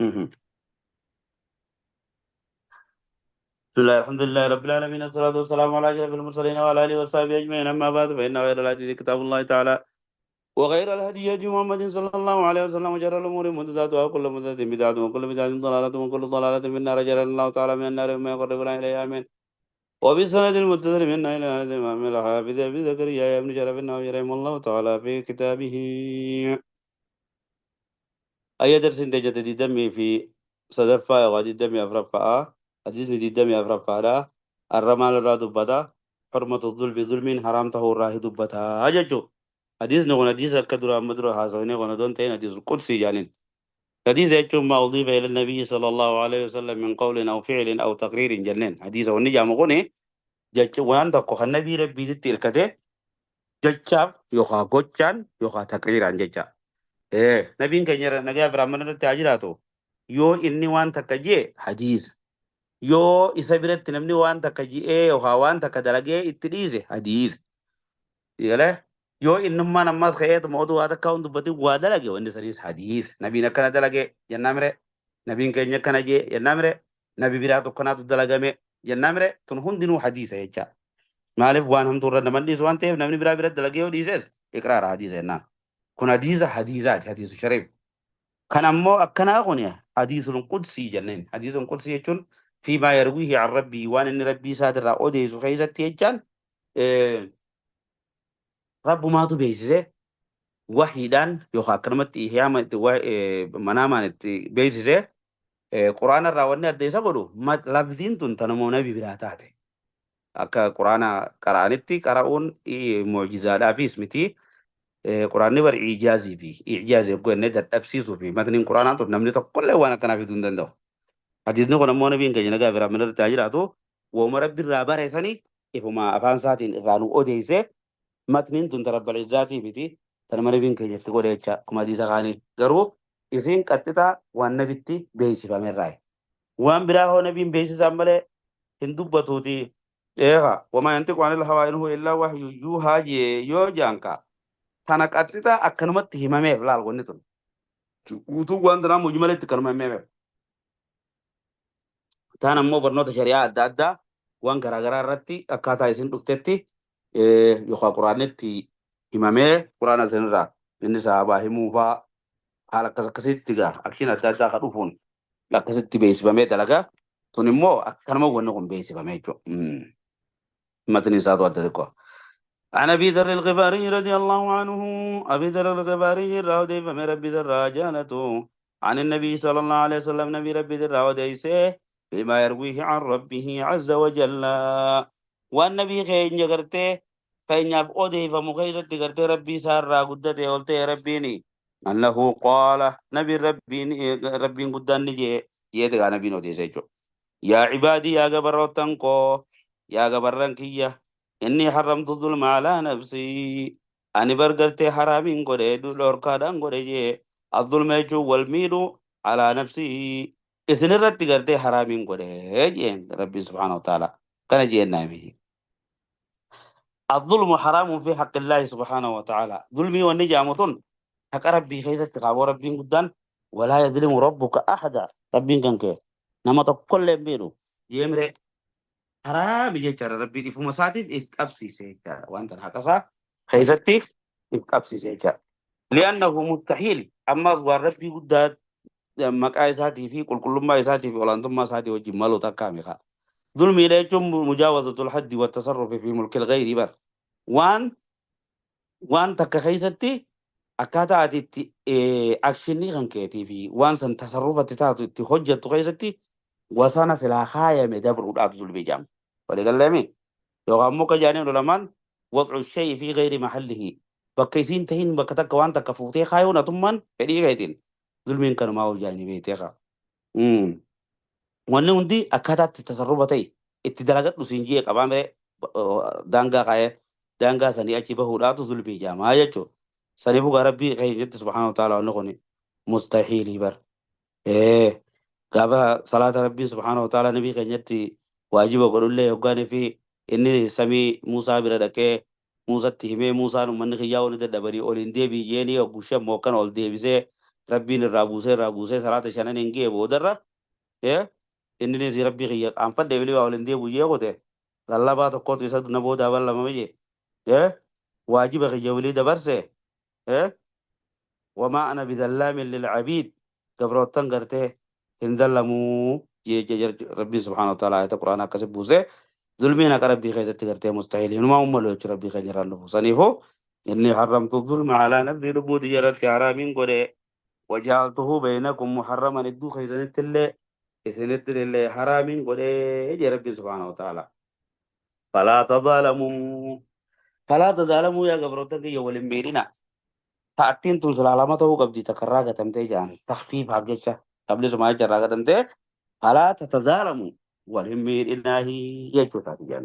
بسم الله، الحمد لله رب العالمين، الصلاة والسلام على أشرف المرسلين وعلى آله وصحبه أجمعين. أما بعد، فإن خير الحديث كتاب الله تعالى، وخير الهدي هدي محمد صلى الله عليه وسلم، وشر الأمور محدثاتها، وكل محدثة بدعة، وكل بدعة ضلالة، وكل ضلالة في النار. أجرنا الله تعالى من النار وما يقربنا إليه، آمين. وبالسند المتصل منا إلى هذا الإمام الحافظ أبي زكريا بن شرف النووي رحمه الله تعالى في كتابه أي درس تجد دمي في صدفة وغادي دمي أفرفاء حديث دمي أفرفاء الرمال الرادبتا حرمة الظلم ظلم حرام ته الراه دبتا أججو حديث نقول حديث الكدر مدر هذا نقول دون تين حديث القدسي جانين حديث يجمع ما أضيف إلى النبي صلى الله عليه وسلم من قول أو فعل أو تقرير جنين حديث ونجا مقوني جج وان تكو النبي ربي تلكته ججاب يوخا غوتشان يوخا تقريرا ججا nabiin keenya nagaa biraaman irratti haa jiraatu, yoo inni waan takka jee hadiisa, yoo isa biratti namni waan takka ji'ee yookaan waan takka dalagee itti dhiise hadiisa galee, yoo innummaan ammas ka'eetuma oduu waa takka hun dubbatin waa dalage, wanni saniis hadiisa. Nabiin akkana dalage jennaa mire, nabiin keenya akkana jee jennaa mire, nabi biraa tokkanaatu dalagame jennaa mire, tun hundinuu hadiisa jecha. Maaliif? Waan hamtuu irra nama dhiisu waan ta'eef, namni biraa biratti dalagee yoo dhiises iqraara hadiisa jennaan. Kun hadiisa hadiisaati, hadiisu shariif. Kan ammoo akkanaa kun hadiisul qudsii jenneen. Hadiisul qudsii jechuun fiimaa yarwiihi an rabbii, waan inni rabbii isaatirraa odeessu keessatti jechaan, rabbumaatu beeksise wahiidhaan yookaan akkanumatti ihyaama itti manaamaan itti beeksise. Quraana irraa wanni adda isa godhu lafziin tun tanuma nabi biraa taate. Akka quraana qara'anitti qara'uun mu'jizaadhaafis miti. Quraanni bar ijaazii fi ijaazii yogguu jennee dadhabsiisuu fi matniin quraanaa tun namni tokkollee waan akkanaa fiduu hin danda'u. Hadiisni kun ammoo nabiin keenya nagaa biraa mana irratti haa jiraatu wooma rabbi irraa bareessanii ifuma afaan isaatiin irraa nu odeessee, matniin tun tarabbal izzaatii miti, tanuma nabiin keenya itti godhe jecha akkuma hadiisa kaanii. Garuu isiin qaxxixaa waan nabitti beeksifamerraa. Waan biraa hoo nabiin beeksisaan malee hin dubbatuuti. Eega wamaa yantiqu anil hawaa in huwa illaa wahyu yuuhaa jee yoo jaanka tana qaxxixaa akkanumatti himameef laal, wanni tun. Guutuu waan tanaa mujmaletti kanuma himameef. Taan ammoo barnoota shari'aa adda addaa waan garaagaraa irratti akkaataa isin dhuftetti yookaan quraannetti himamee, quraana isinirraa inni sahabaa himuu faa, haala akkas akkasitti gaa akshin adda addaa ka dhufuun akkasitti beeksifamee dalagaa. Tun immoo akkanuma wanni kun beeksifamee jechuudha. Matni isaatu adda xiqqoo. عن أبي ذر الغفاري رضي الله عنه، أبي ذر الغفاري راودي فمن ربي ذر جالته، عن النبي صلى الله عليه وسلم، نبي ربي ذر راودي فيما يرويه عن ربه عز وجل، والنبي خين جرته خين أودي فمخيزة جرته ربي سار قدته قلت ربيني أنه قال، نبي ربي ربي قدان نجي يدغى نبي نودي سيجو، يا عبادي، يا جبروتنكو، يا جبرنكية، إني حرمت الظلم على نفسي، أني برقرتي حرامين قري دولور كادان قري. الظلم يجو والميل على نفسي، إسن الرد قرتي حرامين قري جين ربي سبحانه وتعالى كان جين نامي. الظلم حرام في حق الله سبحانه وتعالى، ظلمي والنجامة حق ربي خيزة استقاب ربي قدان، ولا يظلم ربك أحدا، ربي كان نما تقول بينو يمري haraami jechaadha. Rabbiin ifuma isaatiif if qabsiise jechaadha, waan tan haqa isaa keessatti if qabsiise jechaadha. Li'annahu mustahiil, ammas waan rabbii guddaa maqaa isaatii fi qulqullummaa isaatii fi olaantummaa isaatii wajjin malu takkaa miqa. Zulmiidha jechuun mujaawazatul haddi wa tasarrufi fi mulkil ghayri bar, waan takka keessatti akkaataa ati itti akshinii kan keetii fi waan san tasarrufatti taatu itti hojjettu keessatti wasana silaa kaayame dabruudhaaf zulmii jedhama. Waliigalleemi? Yookaan immoo akka jedhaniin ulamaan, wad'u shay'i fi ghayri mahallihi, bakka isiin tahin bakka takka waan takka fuutee kaayuun atummaan fedhii keetiin zulmiin kanumaa ol jaanii beektee kaa. Wanni hundi akkaataa itti tasarrufa ta'e itti dalagadhu siin jee qabaa miree, daangaa kaayee daangaa sanii achi bahuudhaatu zulmii jedhamaa jechuudha. Saniifuu gaa rabbii keenyatti subhaanahu wa ta'ala wanni kun mustahiilii bar. Gaafa salaata rabbiin subhaanahu wa ta'ala nabii keenyatti waajiba godhullee, hoggaanii fi inni samii Muusaa bira dhaqee Muusatti himee, Muusaan uummanni kiyyaa oli dadhabanii ol hin deebi'i jeeni, hogguu shan mookkan ol deebisee Rabbiin irraa buusee irraa buusee salaata shanan hin ga'e boodarra inninis rabbii kiyya qaanfadhe bilii waa waliin deebi'u jee qote lallabaa tokkotu isa na boodaa bal'amame jee waajiba kiyya wilii dabarse wamaa ana bidallaamin lilcabiid gabroottan gartee hin zallamuu jee rabbiin subhaana wa ta'ala ayata quraana akkasi buuse zulmiin akka rabbii keessatti gartee mustahiil hinumaa ummalu jechuu rabbii keenya irraan dhufu saniifuu inni haramtu zulma alaa nafsii lubbuu tiyya irratti haraamiin godhe wajaaltuhu beeynakum muharraman idduu keessanitti illee isinitti illee haraamiin godhe jee rabbiin subhaana wa ta'ala falaa tadaalamuu falaa tadaalamuu yaa gabroottan kiyya waliin miidhina ta'attiin tun silaa lama ta'uu qabdi takka irraa gatamtee jaan takfiifaaf jecha qablisumaa jecha irraa gatamtee falaa tatadaalamu wal hin miidhinaahi jechuudha jaan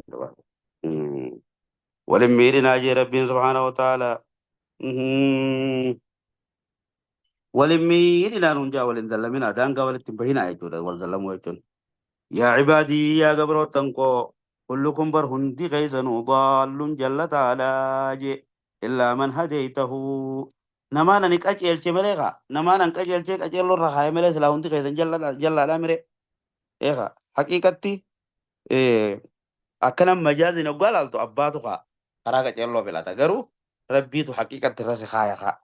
wal hin miidhinaa jee rabbiin subhaana wa ta'ala wal hin miidhinaa nuun jaa wal hin zallaminaa daangaa walitti hin bahinaa jechuudha wal zallamuu jechuun yaa cibaadii yaa gabroottan koo kullukum bar hundi keessanuu daallun jallataadhaa jee illaa man hadaytahu namaan ani qajeelche malee kaa namaan an qajeelchee qajeelloo irra kaaye malee silaa hundi keessan jallaadhaa mire eekaa haqiiqatti akkana majaazin hoggaa laaltu abbaatu kaa karaa qajeelloo filata garuu rabbiitu haqiiqatti irra si kaaya kaa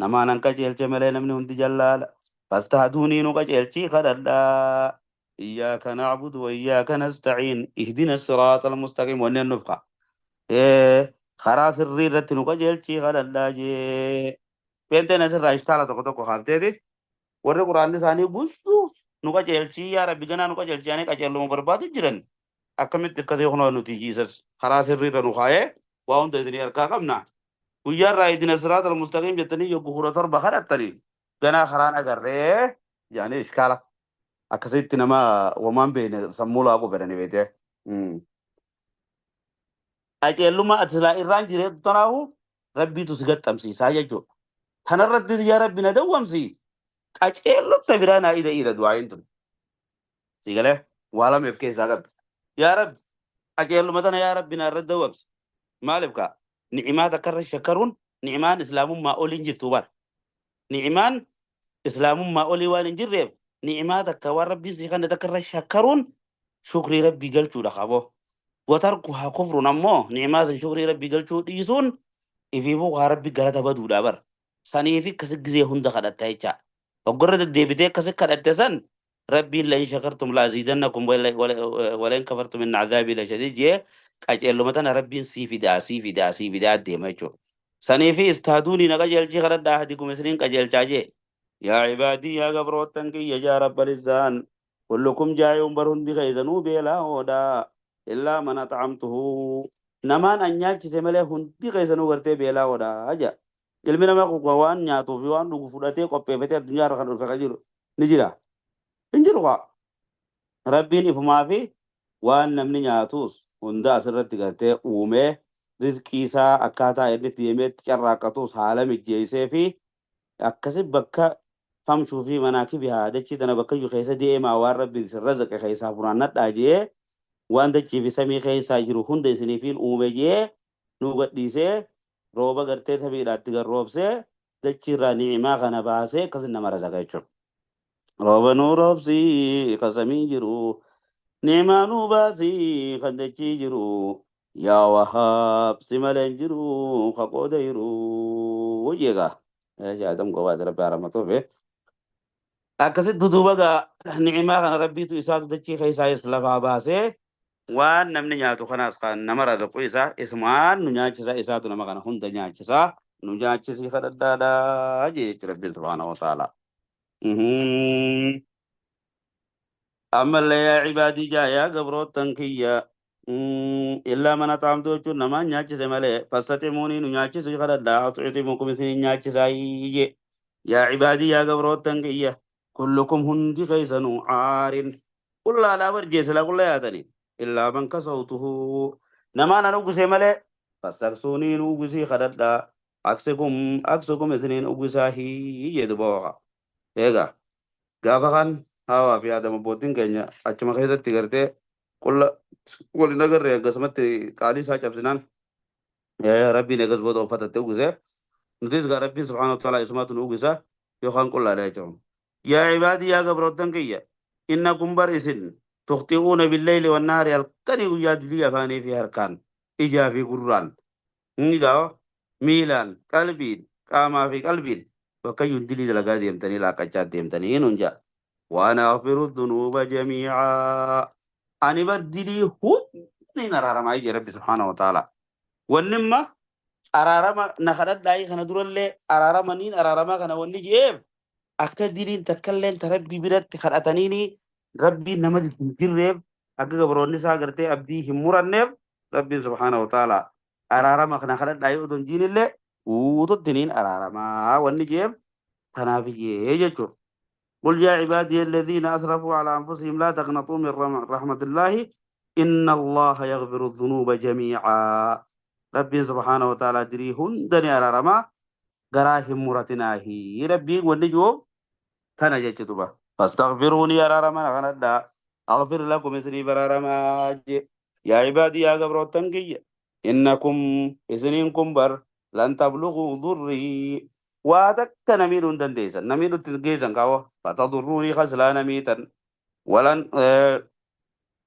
namaan an qajeelche malee namni hundi jallaadha fastahduunii nu qajeelchii kadhadhaa iyyaaka na'budu wa iyyaaka nasta'iin ihdina siraata almustaqiim wanneen nuuf kaa karaa sirrii irratti nu qajeelchii kadhadhaa jee Pheenxeen asirraa ishkaala tokko tokko kaafteeti warri quraanni isaanii guutuu nu qajeelchii yaa rabbi ganaa nu qajeelchii yaanii qajeelluma barbaadu jiran akkamitti akkasii kunoo nuti jiisas karaa sirriirra nu kaayee waa hunda isinii harkaa qabna guyyaarraa ihdina siraata almustaqiim jettanii yoggu 17 kadhattanii ganaa karaan agarree yaanii ishkaala akkasitti nama wamaan beekne sammuu laaquu fedhanii beektee. Qajeellummaa ati silaa irraan jireetu tanaahu rabbiitu si gaxxamsiisaa jechuudha. Tanarrattis yaa rabbi na dawwamsi qajeellotta biraa naa ida'iidha du'aa'iin tun. Si galee waa lama of keessaa qabdi. Yaa rabbi qajeelluma tana yaa rabbi na irratti dawwamsi. Maaliif kaa ni'imaa takka irra shakkaruun ni'imaan islaamummaa oliin jirtu bara. Ni'imaan islaamummaa olii waan hin jirreef ni'imaa takka waan rabbiin sii kanne takka irra shakkaruun shukrii rabbii galchuudha qaboo. Watarkuhaa kufrun ammoo ni'imaa san shukrii rabbii galchuu dhiisuun ifiifuu kaa rabbi galata baduudha bar. Saniifi akkasi gizee hunda kadhatta jecha. Hoggorra deddeebitee akkasi kadhatte san rabbiin la in shakartum la aziidannakum wala in kafartum inna azaabii la shadiid jee qaceelluma tana rabbiin sii fidaa sii fidaa sii fidaa deema jechuudha. Saniifi istaaduunii na qajeelchii kadhadhaa hadikum isiniin qajeelchaa jee. Yaa cibaadii yaa gabroottan kiyya jaa rabbal izzaan kullukum jaayuun bar hundi keessanuu beelaahoodha illaa man at'amtuhu namaan an nyaachise malee hundi keessanuu gartee beelaahoodha jaa. Ilmi namaa kun waan nyaatuu fi waan dhugu fudhatee qopheeffatee addunyaa irra kan dhufe kan jiru ni jira. Hin jiru kaa. Rabbiin ifumaa fi waan namni nyaatus hunda asirratti gartee uumee rizqii isaa akkaataa inni itti deemee itti carraaqqatus haala mijjeessee fi akkasi bakka famshuu fi manaakibihaa dachii tana bakkayyuu keessa deemaa waan rabbiin isin razaqe keessaa funaannadhaa jee waan dachii fi samii keessaa jiru hunda isiniifiin uume jee nuu gadhiisee rooba gartee samiidhaa itti gad roobsee dachii irraa ni'imaa kana baasee akkasi nama razaqa jechuudha. Rooba nuu roobsii kan samii jiru ni'imaa nuu baasii kan dachii jiru yaa wahaab si malee hin jiru ka qooda jiru jeegaa. Shaadam gobaati rabbi haramatuufi. Akkasitti duuba gaa ni'imaa kana rabbiitu isaatu dachii keessaayis lafaa baasee waan namni nyaatu kanaas kan nama razaqu isa isumaan nu nyaachisa isaatu nama kana hunda nyaachisa nu nyaachisii kadhadhaadha jee jechuudha rabbiin subhaanahu wa ta'ala. Ammallee yaa cibaadii jaa yaa gabroottan kiyya illaa mana xaamtu jechuun namaan nyaachise malee fastaximuunii nu nyaachisii kadhadhaa uxcimukum isinin nyaachisaa jee yaa cibaadii yaa gabroottan kiyya kullukum hundi keessanuu caarin qullaadhaa barjee silaa qulla yaatanii illaa man kasawtuhu namaan an uwwisee malee fastaksuunii nu uwwisii kadhadhaa aksikum aksikum isiniin uwwisaa jee duba waqa eegaa gaafa kan haawaa fi aadam abbootiin keenya achuma keessatti gartee qulla waliin agarre akkasumatti qaalii isaa cabsinaan rabbiin eegas booda uffatatti uwwise nutis gaa rabbiin subhaanahu wa ta'ala isumaatu nu uwwisa. Yookaan qullaadha jechuudha. Yaa cibaadii yaa gabroottan kiyya innakum bar isin tukhti'uuna billeyli wannahaari halkanii guyyaa dilii afaanii fi harkaan ijaa fi gurraan inni gaafa miilaan qalbiin qaamaa fi qalbiin bakka iyyuu dilii dalagaa deemtanii laaqachaa deemtanii nuun jedha. Waan aghfiru dhunuuba jamiicaa ani bar dilii hundi araaramaa jee Rabbi subhaanahu wa ta'ala. Wanni imma araarama na kadhadhaayii kana durallee araaramaniin araaramaa kana wanni je'eef akka diliin takkalleen ta Rabbi biratti kadhataniini Rabbiin nama hin jirreef akka gabroonni isaa gartee abdii hin muranneef Rabbiin subhaanahu wa ta'ala araarama kana kadhadhaayii otoo hin jiinillee guututtiniin araaramaa wanni je'eef tanaaf jee jechuudha. قل يا عبادي الذين أسرفوا على أنفسهم لا تقنطوا من رحمة الله إن الله يغفر الذنوب جميعا. ربي سبحانه وتعالى دري هندني أرارما قراهم مرتناهي ربي ونجو تنجتبا فاستغفروني أرارما غندا أغفر لكم إثني برارما يا عبادي يا قبر إنكم إثنينكم بر لن تبلغوا ضري واتك نميل دنديسا نميل تنجيسا كاو فتضروني خسلا نميتا ولن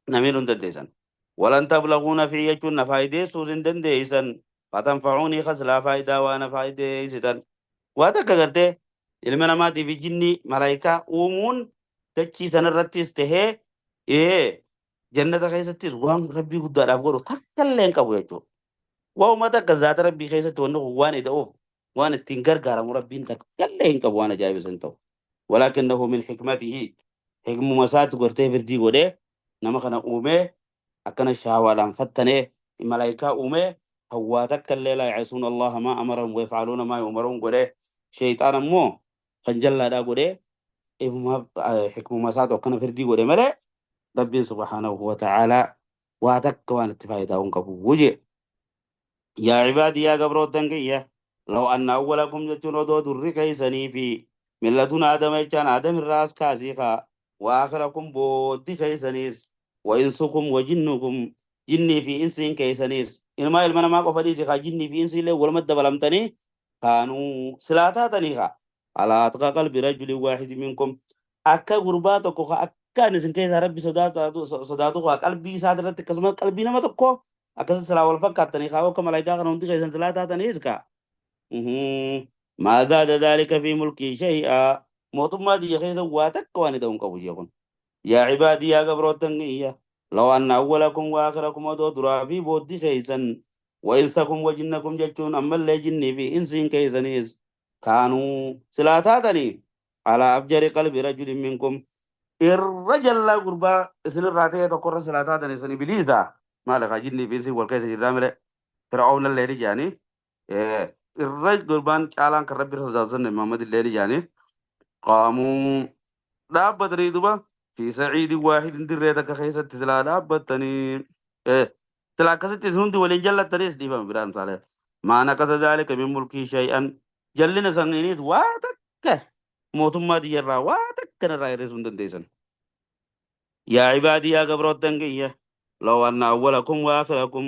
نميل دنديسا ولن تبلغون في يجون فايدة سوزن دنديسا فتنفعوني خسلا فايدة وانا فايدة سيتن واتك غرتي ilma namaatiif jinni malaayikaa uumuun dachii sanarrattis tahee jannata keessattis waan rabbii guddaadhaaf godhu takka illee hin qabu jechuudha. Waa'uma takka zaata rabbii keessatti wanni kun waan ida'uuf waan ittiin gargaaramu rabbiin takka illee hin qabu waan ajaa'iba san ta'u. Walaakinnahu min hikmatihi hikmuma isaatti gortee firdii godhee nama kana uumee akkana shaawaadhaan fattanee malaayikaa uumee hawwaa takka illee laa yacisuuna allaha maa amarahum wa yafcaluuna maa yu'maruun godhee sheeyxaan ammoo kan jallaadhaa godhee hikmuma isaatu akkana firdii godhe malee rabbiin subhaanahu wa ta'aalaa waa takka waan itti faayidaa hin qabu jee. Yaa cibaadii yaa gabroottan kiyya law anna awwalakum jechuun odoo durri keeysanii fi millatun aadama jechaan aadam irraas kaasii kaa wa aakhirakum booddi keeysaniis wa insukum wa jinnukum jinnii fi insiin keeysaniis ilmaa ilma namaa qofa dhiisi kaa jinnii fi insiillee walumatti dabalamtanii kaanuu silaa taatanii kaa alaa atqa qalbi rajulin waahidi minkum akka gurbaa tokko ka akkaan isin keessaa rabbi sodaatu kaa qalbii isaa irratti akkasumas qalbii nama tokko akkasas silaa wal fakkaattanii kaa akka malaayikaa kana hundi keessan silaa taataniis kaa maa zaada dhaalika fi mulkii shay'aa mootummaa biyya keessa waa takka waan ta'uu hin qabu jee kun. Yaa cibaadii yaa gabroottan kiyya law anna awwalakum wa aakhirakum odoo duraa fi booddee keessan wa insakum wa jinnakum jechuun ammallee jinnii fi insiin keessaniis kaanuu silaa taatanii alaa afjari qalbi rajulin minkum irra jallaa gurbaa isinirraa ta'e tokkorra silaa taatanii isin ibiliisa maali kaa jinnii fi insiin wal keessa jirraa mire fir'aawna illee ni jaanii irra gurbaan caalaan kan rabbi irra sodaatu sanne Muhammad illee ni jaanii qaamuu dhaabbatanii duba fi saciidin waahidin dirree takka keessatti silaa dhaabbatanii silaa akkasitti isin hundi waliin jallattaniis dhiifama biraan saalee maa naqasa dhaalika min mulkii shay'an jallina saniinis waa takka mootummaa tiyyarraa waa takka narraa hir'isuu hin dandeessan. Yaa cibaadii yaa gabroottan kiyya law anna awwalakum wa aakhirakum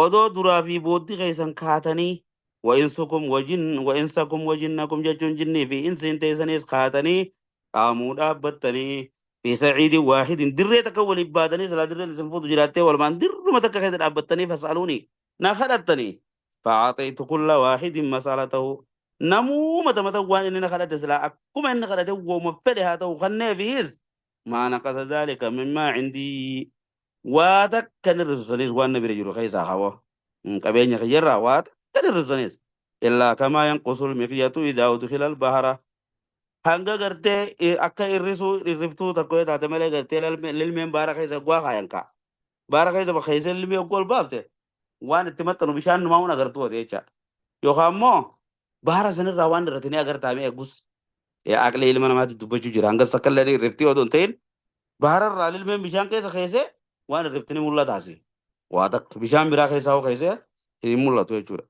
odoo duraa fi booddee keessan kaatanii wa insukum wa jin wa insakum wa jinnakum jechuun jinnii fi insiin teessanis kaatanii qaamuu dhaabbattanii fi saciidin waahidin dirree takka waliin baatanii silaa dirreen isin fuutu jiraattee walumaan dirruma takka keessa dhaabbattanii fas'aluuni na kadhattanii fa'aaxaytu kulla waahidin masalatahu namuu mata mata waan inni na kadhate silaa akkuma inni kadhate wooma fedhe haa ta'u kanneefis maa naqasa dhaalika mimmaa cindii waa takka ni hir'isu waan na bira jiru keessaa hawa qabeenya kiyyarraa waa takka ni hir'isu illaa kamaa yanqusul miqyatu idaa udkhila albahara hanga gartee akka hir'isuu hir'iftuu takko yoo taate malee gartee lilmeen baara keessa guwaa kaayan kaa baara keessa bakka lilmee oggoo ol baafte waan itti maxxanu bishaan numaa hun agartuu ate jecha yookaan immoo baara sanirraa waan irratti ni agartaa mee eeggus aqli ilma namaatti dubbachuu jira hangas takka illee hir'iftii odoo hin ta'in baararraa lilmeen bishaan keessa keessee waan hir'ifti ni mul'ataasi waa takka bishaan biraa keessaa hoo keessee hin mul'atu jechuudha.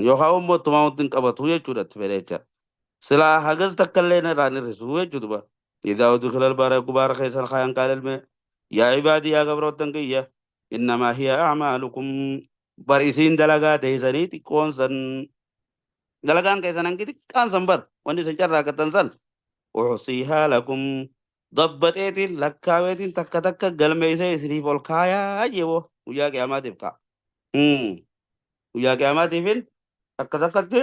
Yookaan immoo ittumaa wanti hin qabatu jechuudha itti fedhe jecha. Silaa hagas takka illee irraa hin hir'isu jechuudha. Idaa udkhila albaara baara keessan kaayan qaala ilmee yaa cibaadii yaa gabroottan kiyya innamaa hiya acmaalukum bar isiin dalagaa teessanii xiqqoon san dalagaan keessan hangi xiqqaan san bar Wanni isin carraaqattan san uxsiihaa lakum dabbaxeetiin lakkaaweetiin takka takka galmeessee isiniif ol kaayaa jeewoo guyyaa qiyaamaatiif ka'a. Guyyaa qiyaamaatiifin takka takkatti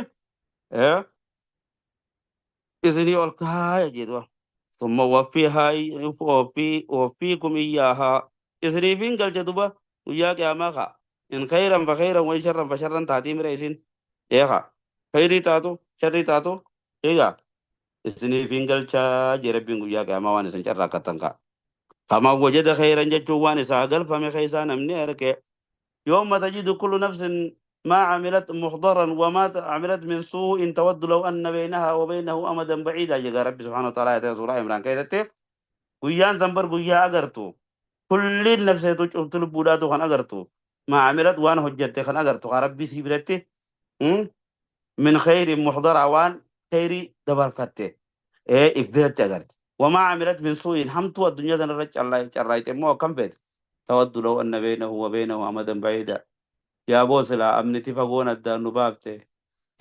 isinii ol kaaya jedhu. Summa waffiikum iyyaahaa isiniifin galcha duba guyyaa qiyaamaa ka'a. In khayran fa khayran wa in sharran fa sharran taatii mira isin eekaa khayrii taatu sharrii taatu eegaa isiniifin galchaa jee Rabbiin guyyaa qiyaamaa waan isin carraaqqattan ka'a. Faman wajada khayran jechuun waan isaa galfame keessaa namni arge يوم تجد كل نفس ما عملت محضرا وما عملت من سوء تود لو أن بينها وبينه أمدا بعيدا جدا ربي سبحانه وتعالى يا سورة عمران كيدته guyyaan san bar guyyaa agartu kulliin nafseetu cuftu lubbuudhaatu kan agartu maa camilat waan hojjette kan agartu kan Rabbii sii biratti min khayrin muxdara waan khayrii dabarfatte if biratti agarti wamaa camilat min suu'in hamtuu addunyaa tanarra carraayte immoo akkam feete tawaddu law anna baynahu wa baynahu amadan ba'iida yaa boo silaa amniti fagoon addaan nu baafte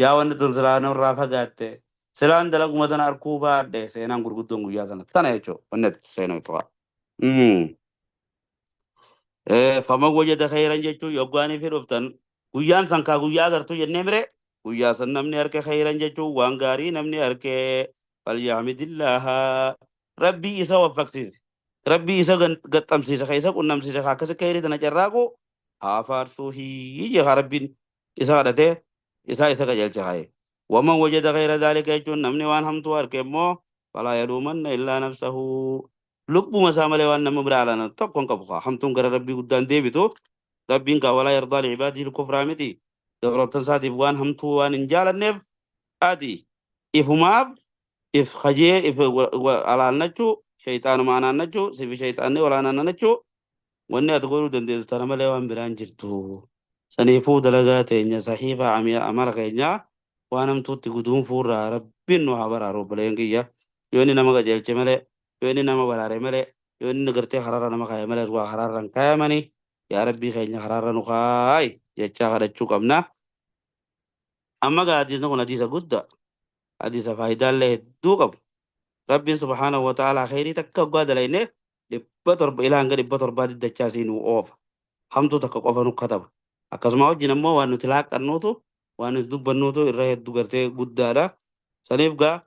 yaa wanni tun silaa nurraa fagaatte silaan dalaguma tana arkuu baadhe seenaan gurguddoon guyyaa sana tana jechuu wanni ati seenuu itti Faman wajada khayran jechuun yoggaanii fi dhuftan guyyaan san kaa guyyaa agartuu jennee mire guyyaa san namni harke khayran jechuun waan gaarii namni harke falyahmidillaha Rabbii isa waffaqsiise Rabbii isa gaxxamsiise ka isa qunnamsiise ka akkasi khayrii tana carraaqu haa faarsuu hii haa Rabbiin isa kadhatee isaa isa qajeelche haye waman wajada khayra dhaalika jechuun namni waan hamtuu harke immoo falaa yaluumanna illaa nafsahu lubbuma isaa malee waan nama biraa alaanan tokko hin qabu kaa hamtuun gara Rabbii guddaan deebitu Rabbiin kaa walaa yardaa li'ibaadihi kufraa miti gabroottan isaatiif waan hamtuu waan hin jaalanneef ati ifumaaf if kajee if alaannachuu shayxaanuma anaannachuu sifi shayxaanni wal anaannachuu wanni ati godhuu dandeessu tana malee waan biraan jirtu. Saniifuu dalagaa teenya sahiifa amala keenya waan hamtuutti guduunfuurraa Rabbiin nu haa baraaru obboleeyyan kiyya. Yoo inni nama qajeelche malee, yoo inni nama baraare malee, yoo inni gartee karaarra nama kaaye malee waa karaarra hin kaayamani. Yaa Rabbii keenya karaarra nu kaayi jechaa kadhachuu qabna. Amma gaa hadiisni kun hadiisa guddaa. Hadiisa faayidaallee hedduu qabu. Rabbiin subhaanahu wa ta'aalaa khayrii takka hoggaa dalayne 700 ilaa hanga 700 dachaa sii nuu oofa. Hamtuu takka qofa nu kataba. Akkasuma wajjin ammoo waan nuti laaqqannuutu waan nuti dubbannuutu irra hedduu gartee guddaadha. Saniif gaa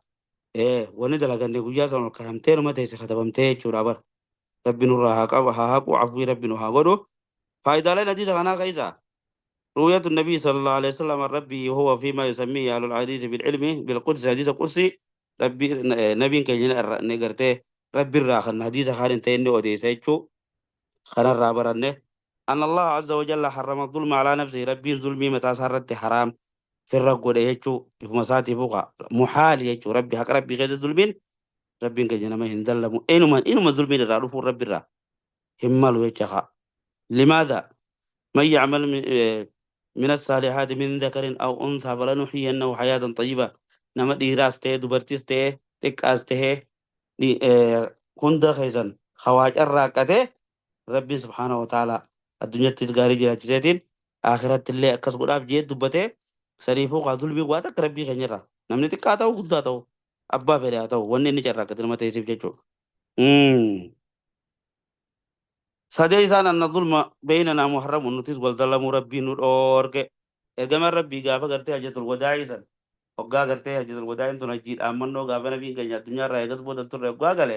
wanni dalaganne guyyaa san ol kaayamtee numa teesse katabamtee jechuudha bara. Rabbi nurraa haa qabu haa haqu afwii Rabbi nu haa godhu. Faayidaaleen hadiisa kanaa keessaa رؤية النبي صلى الله عليه وسلم عن ربه وهو فيما يسميه أهل الحديث بالعلم بالقدس حديث قدسي ربي نبي كان نقرته ربي الراخن حديث خالين تيني أوديسيتشو خنا الرابرنه أن الله عز وجل حرم الظلم على نفسه ربي ظلمي متى سرت حرام في الرقود يجو في مساتي فوق محال يجو ربي حق ربي غير ظلمين ربي كان ما هندلم إنما إنما ظلمين الرافو ربي الرا همالو يجخا لماذا من يعمل من الصالحات من ذكر أو أنثى فلنحيينه حياة طيبة nama dhiiraas ta'e dubartiis ta'e xiqqaas ta'e hunda keessan hawaa carraaqqatee Rabbiin subhaanahu wa ta'ala addunyatti gaarii jiraachiseetiin akhiratti illee akkas godhaaf jee dubbatee saniifuu kaa zulmii waa takka Rabbii keenya irraa namni xiqqaa ta'u guddaa ta'u abbaa fedhe haa ta'u wanni inni carraaqqate nama teessiif jechuudha. Sadee isaan anna zulma beeynanaa muharramun nutis wal dalamuu Rabbiin nu dhoorke ergamaan Rabbii gaafa gartee hajjatul wadaa'ii san hoggaa gartee hajjatul wadaa'iin tun hajjii dhaammannoo gaafa nabiin keenya addunyaa irraa eegas booda turre hoggaa gale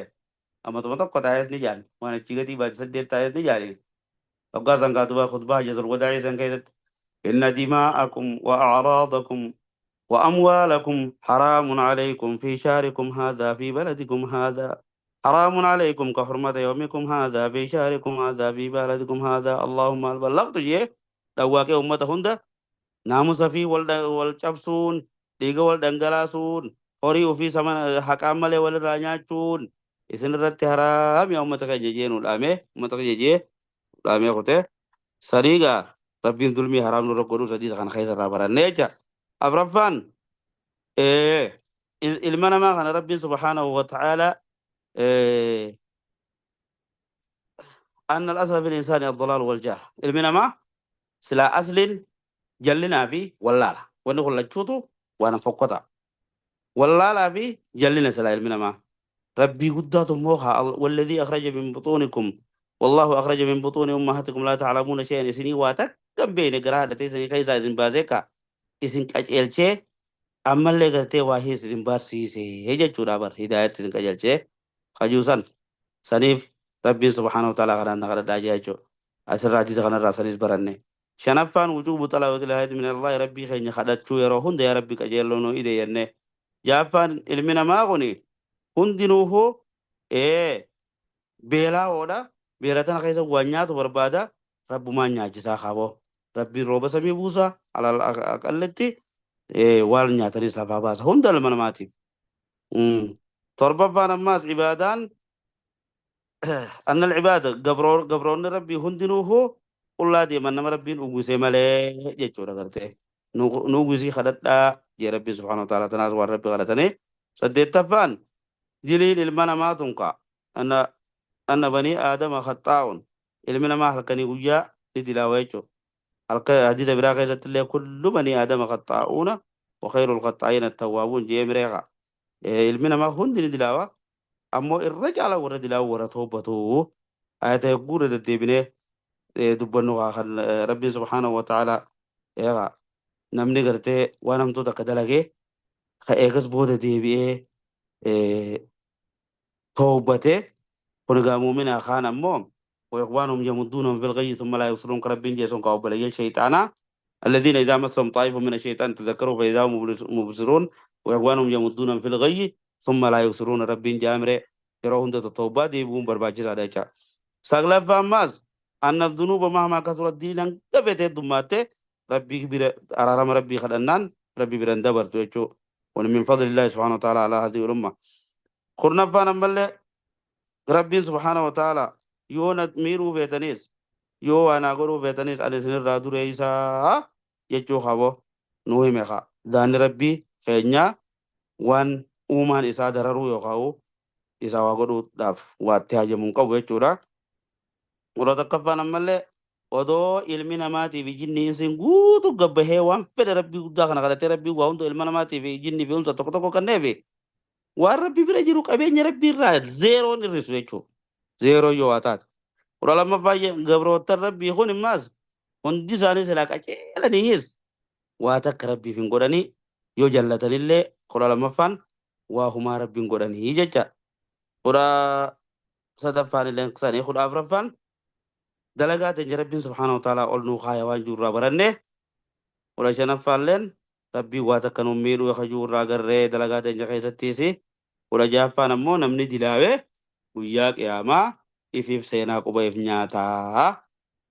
ammatuma tokko taa'es ni jaan waan achii gatii baate saddeet taa'es ni jaani hoggaa san kaatubaa khutbaa hajjatul wadaa'ii san keessatti inna dimaa'akum wa a'raadakum وأموالكم حرام عليكم في شهركم هذا في بلدكم هذا حرام عليكم كحرمة يومكم هذا في شهركم هذا في بلدكم هذا اللهم هل بلغت جee dhawwaaqee ummata hunda naamusa fi wal cabsuun dhiiga wal dhangalaasuun horii ofii sama haqaan malee walirraa nyaachuun isin irratti haraam yaa ummata keenya jee nu dhaamee ummata keenya jee dhaamee kutee saniigaa Rabbiin zulmii haraam nurra godhuu sadii kana keessa irraa barannee jecha. Afraffaan ilma namaa kana Rabbiin subhaanahu wa ta'ala أن الأصل في الإنسان الضلال والجهل ilmi namaa silaa asliin jallinaa fi wallaala wanni kun lachuutu waan fokkota. Wallaalaa fi jallina silaa ilmi namaa. Rabbii guddaatu immoo haa walladhii akhraja min buxuunikum wallaahu akhraja min buxuuni ummahatikum laa ta'lamuuna shay'an isinii waa takka hin beekne garaa haadha teessanii keessaa isin baasee ka isin qaceelchee ammallee gartee waa hees isin barsiisee jechuudha bar hidaayatti isin qajeelchee kajuu san saniif rabbiin subhaanahu wa ta'ala kanaan na kadhadhaa jee jechuudha. Asirraa hadiisa kanarraa sanis baranne. Shanaffaan wujuubu xalabatil hidaayati min Allahi rabbii keenya kadhachuu yeroo hunda yaa rabbi qajeelloo nuu ide jennee. Ja'affaan ilmi namaa kuni hundinuuhuu ee beelaawoodha. Beela tana keessa waan nyaatu barbaada. Rabbumaan nyaachisaa kaaboo. Rabbiin rooba samii buusa alal aqallitti waan nyaatanis lafaa baasa hunda ilma namaatiif. Torbaffaan ammaas ibaadaan anna al-ibaada gabroonni rabbii hundinuuhu qullaa deeman nama rabbiin uwwise malee jechuudha gartee. Nu uwwisii kadhadhaa jee rabbii subhaanahu wa ta'ala tanaas waan rabbi kadhatanii. Saddeettaffaan diliin ilma namaa tun ka anna banii aadama khaxaa'un ilmi namaa halkanii guyyaa ni dilaawa jechuudha. Halka hadiisa biraa keessatti illee kullu banii aadama khaxaa'uuna wa khayrul khaxaa'iina attawwaabuun jee mireeqa. Ilmi namaa hundi ni dilaawa. Ammoo irra caalaa warra dilaawu warra toobbatu. Ayata hedduu irra deddeebinee dubbannu kaa kan rabbiin subhaanahu wa ta'ala eegaa namni gartee waan hamtuu takka dalagee ka eegas booda deebi'ee toobbatee kun egaa mu'minaa kaan ammoo وإخوانهم يمدونهم في الغي ثم لا يقصرون ربين جيسون كأوبليين شيطانا الذين إذا مسهم طائف من الشيطان تذكروا فإذا هم مبصرون وإخوانهم يمدونهم في الغي ثم لا يقصرون ربين جامرة yeroo hunda tawbaa deebi'uun barbaachisaadha jecha. Saglaffaa ammaas anna dhunuuba mahmaa kasurat diinan gabete heddummaate rabbii bira araarama rabbii kadhannaan rabbii bira hin dabartu jechuu. Wani min fadlillahi subhaanahu wa ta'ala ala hadhihi umma. Kurnaffaan ammallee rabbiin subhaanahu wa ta'ala yoo na miidhuu feetanis yoo waa naa godhuu feetanis ani isinirraa dureessaa jechuu qabo nuu hime kaa. Daanni rabbii keenyaa waan uumaan isaa dararuu yookaan isaa waa godhuudhaaf waa itti hajamu hin qabu jechuudha. Kudha tokkoffaan ammallee odoo ilmi namaatii fi jinni insiin guutuu gabbahee waan fedhe rabbii guddaa kana kadhatee rabbii waa hunda ilma namaatii fi jinni fi unsa tokko tokko kenneefi waan rabbii bira jiru qabeenya rabbii irraa zeeroon hir'isu jechuudha. Zeeroo yoo waa taate. Kudha lammaffaa gabroottan rabbii kun immaas hundi isaanii silaa qaceelaniis waa takka rabbiif hin godhanii yoo jallatanillee kudha lammaffaan waa humaa rabbiin godhanii jecha. Kudha sadaffaan illee sanii kudha afuraffaan dalagaa teenya rabbiin subhaanahu wa ta'ala ol nuu kaaya waan jiru irraa baranne. Kudha shanaffaan rabbiin waa takka nu miidhuu akka jiru irraa agarree dalagaa teenya keessattiis. Kudha ja'affaan ammoo namni dilaawee guyyaa qiyaamaa ifiif seenaa quba if nyaataa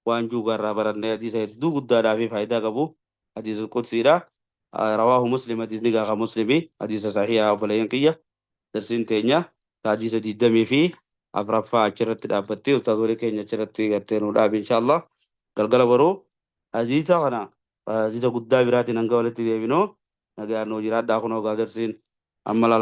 waan jiru irraa baranne hadiisa hedduu guddaadhaa fi faayidaa qabu hadiisa qudsiidha. Rawaahu Muslim hadiisni gaafa Muslimi hadiisa sahihaa obboleeyyan kiyya darsiin teenya hadiisa 24ffaa achirratti dhaabbattee ustaazolee keenya achirratti gartee nu dhaabi inshaallah galgala boruu hadiisa kana hadiisa guddaa biraatiin hanga walitti deebinu nagaan nuu jiraadhaa kunoo gaa darsiin amma.